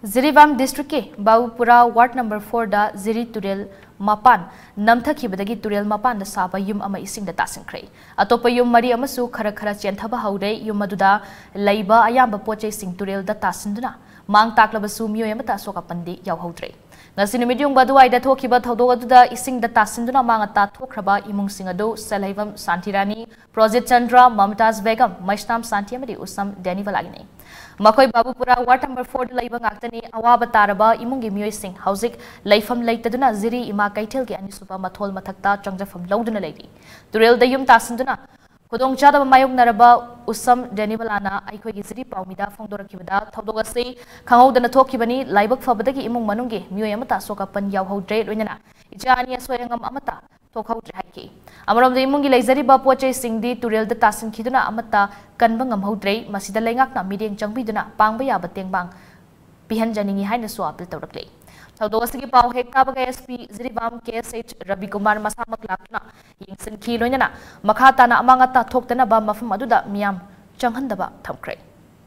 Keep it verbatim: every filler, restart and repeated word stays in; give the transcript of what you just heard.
ꯖꯤꯔꯤꯕꯥꯝ ꯗꯤꯁꯇ꯭ꯔꯤꯛꯀꯤ ꯕꯥꯕꯨꯄꯨꯔꯥ ward number ꯐꯣꯔꯗ ꯖꯤꯔꯤ ꯇꯨꯔꯦꯜ ꯃꯄꯥꯟ ꯅꯝꯊꯈꯤꯕꯗꯒꯤ ꯇꯨꯔꯦꯜ ꯃꯄꯥꯟꯗ ꯁꯥꯕ ꯌꯨꯝ ꯑꯃ ꯏꯁꯤꯡꯗ ꯇꯥꯁꯤꯟꯈ꯭ꯔꯦ꯫ ꯑꯇꯣꯞꯄ ꯌꯨꯝ ꯃꯔꯤ ꯑꯃꯁꯨ ꯈꯔ ꯈꯔ ꯆꯦꯟꯊꯕ ꯍꯧꯔꯦ꯫ ꯌꯨꯝ ꯑꯗꯨꯗ ꯂꯩꯕ ꯑꯌꯥꯝꯕ ꯄꯣꯠ ꯆꯩꯁꯤꯡ ꯇꯨꯔꯦꯜꯗ ꯇꯥꯁꯤꯟꯗꯨꯅ ꯃꯥꯡ ꯇꯥꯛꯂꯕꯁꯨ ꯃꯤꯑꯣꯏ ꯑꯃꯠꯇ ꯑꯁꯣꯛ ꯑꯄꯟꯗꯤ ꯌꯥꯎꯍꯧꯗ꯭ꯔꯦ꯫ ꯉꯁꯤ ꯅꯨꯃꯤꯠ ꯌꯨꯡꯕ ꯑꯗꯨꯋꯥꯏꯗ ꯊꯣꯛꯈꯤꯕ ꯊꯧꯗꯣꯛ ꯑꯗꯨꯗ ꯏꯁꯤꯡꯗ ꯇꯥꯁꯤꯟꯗꯨꯅ ꯃꯥꯡ ꯑꯇꯥ ꯊꯣꯛꯈ꯭ꯔꯕ ꯏꯃꯨꯡꯁꯤꯡ ꯑꯗꯨ ꯁꯦꯜꯍꯩꯕꯝ ꯁꯥꯟꯇꯤꯔꯥꯅꯤ, ꯄ꯭ꯔꯣꯖꯤꯠ ꯆꯟꯗ꯭ꯔ, ꯃꯃꯇꯥꯖ ꯕꯦꯒꯝ, ꯃꯩꯁꯅꯥꯝ ꯁꯥꯟꯇꯤ ꯑꯃꯗꯤ ꯎꯁꯝ ꯗꯦꯅꯤꯕꯂꯥꯒꯤꯅꯤ꯫ ꯃꯈꯣꯏ ꯕꯥꯕꯨꯄꯨꯔꯥ ꯋꯥꯔꯗ ꯅꯝꯕꯔ ꯐꯣꯔꯗ ꯂꯩꯕ ꯉꯥꯛꯇꯅꯤ꯫ ꯑꯋꯥꯕ ꯇꯥꯔꯕ ꯏꯃꯨꯡꯒꯤ ꯃꯤꯑꯣꯏꯁꯤꯡ ꯍꯧꯖꯤꯛ ꯂꯩꯐꯝ ꯂꯩꯇꯗꯨꯅ ꯖꯤꯔꯤ ꯏꯃꯥ ꯀꯩꯊꯦꯜꯒꯤ ꯑꯅꯤꯁꯨꯕ ꯃꯊꯣꯜ ꯃꯊꯛꯇ ꯆꯪꯖꯐꯝ ꯂꯧꯗꯨꯅ ꯂꯩꯔꯤ꯫ ꯇꯨꯔꯦꯜꯗ ꯌꯨꯝ ꯇꯥꯁꯤꯟꯗꯨꯅ ꯈꯨꯗꯣꯡꯆꯥꯗꯕ ꯃꯥꯌꯣꯛꯅꯔꯕ ꯎꯁꯝ ꯗꯦꯅꯤꯕꯂꯥꯅ ꯑꯩꯈꯣꯏꯒꯤ ꯖꯤꯔꯤ ꯄꯥꯎꯃꯤꯗ ꯐꯣꯡꯗꯣꯔꯛꯈꯤꯕꯗ, ꯊꯧꯗꯣꯛ ꯑꯁꯤ ꯈꯪꯍꯧꯗꯅ ꯊꯣꯛꯈꯤꯕꯅꯤ꯫ ꯂꯥꯏꯕꯛ ꯐꯕꯗꯒꯤ ꯏꯃꯨꯡ ꯃꯅꯨꯡꯒꯤ ꯃꯤꯑꯣꯏ ꯑꯃꯠꯇ ꯑꯁꯣꯛ ꯑꯄꯟ ꯌꯥꯎꯍꯧꯗ꯭ꯔꯦ꯫ ꯂꯣꯏꯅꯅ ꯏꯆꯥ ꯑꯅꯤ ꯑꯁꯣꯏ ꯑꯉꯥꯝ ꯑꯃꯠꯇ ꯊꯣꯛꯍꯧꯗ꯭ꯔꯦ ꯍꯥꯏꯈꯤ꯫ ꯑꯃꯔꯣꯝꯗ ꯏꯃꯨꯡꯒꯤ ꯂꯩꯖꯔꯤꯕ ꯄꯣꯠ ꯆꯩꯁꯤꯡꯗꯤ ꯇꯨꯔꯦꯜꯗ ꯇꯥꯁꯤꯟꯈꯤꯗꯨꯅ ꯑꯃꯠꯇ ꯀꯟꯕ ꯉꯝꯍꯧꯗ꯭ꯔꯦ꯫ ꯃꯁꯤꯗ ꯂꯩꯉꯥꯛꯅ ꯃꯤꯠꯌꯦꯡ ꯆꯪꯕꯤꯗꯨꯅ ꯄꯥꯡꯕ ꯌꯥꯕ ꯇꯦꯡꯕꯥꯡ ꯄꯤꯍꯟꯖꯅꯤꯡꯏ ꯍꯥꯏꯅꯁꯨ ꯑꯥꯄꯤꯜ ꯇꯧꯔꯛꯂꯤ꯫ ꯊꯧꯗꯣꯛ ꯑꯁꯤꯒꯤ ꯄꯥꯎ ꯍꯦꯛ ꯇꯥꯕꯒ ꯑꯦꯁ ꯄꯤ ꯖꯤꯔꯤꯕꯥꯝ ꯀꯦ ꯑꯦꯁ ꯑꯩꯆ ꯔꯕꯤꯀꯨꯃꯥꯔ ꯃꯁꯥꯃꯛ ꯂꯥꯛꯇꯨꯅ ꯌꯦꯡꯁꯤꯟꯈꯤ꯫ ꯂꯣꯏꯅꯅ ꯃꯈꯥ ꯇꯥꯅ ꯑꯃꯥꯡ ꯑꯇꯥ ꯊꯣꯛꯇꯅꯕ ꯃꯐꯝ ꯑꯗꯨꯗ ꯃꯤꯌꯥꯝ ꯆꯪꯍꯟꯗꯕ ꯊꯝꯈ꯭ꯔꯦ꯫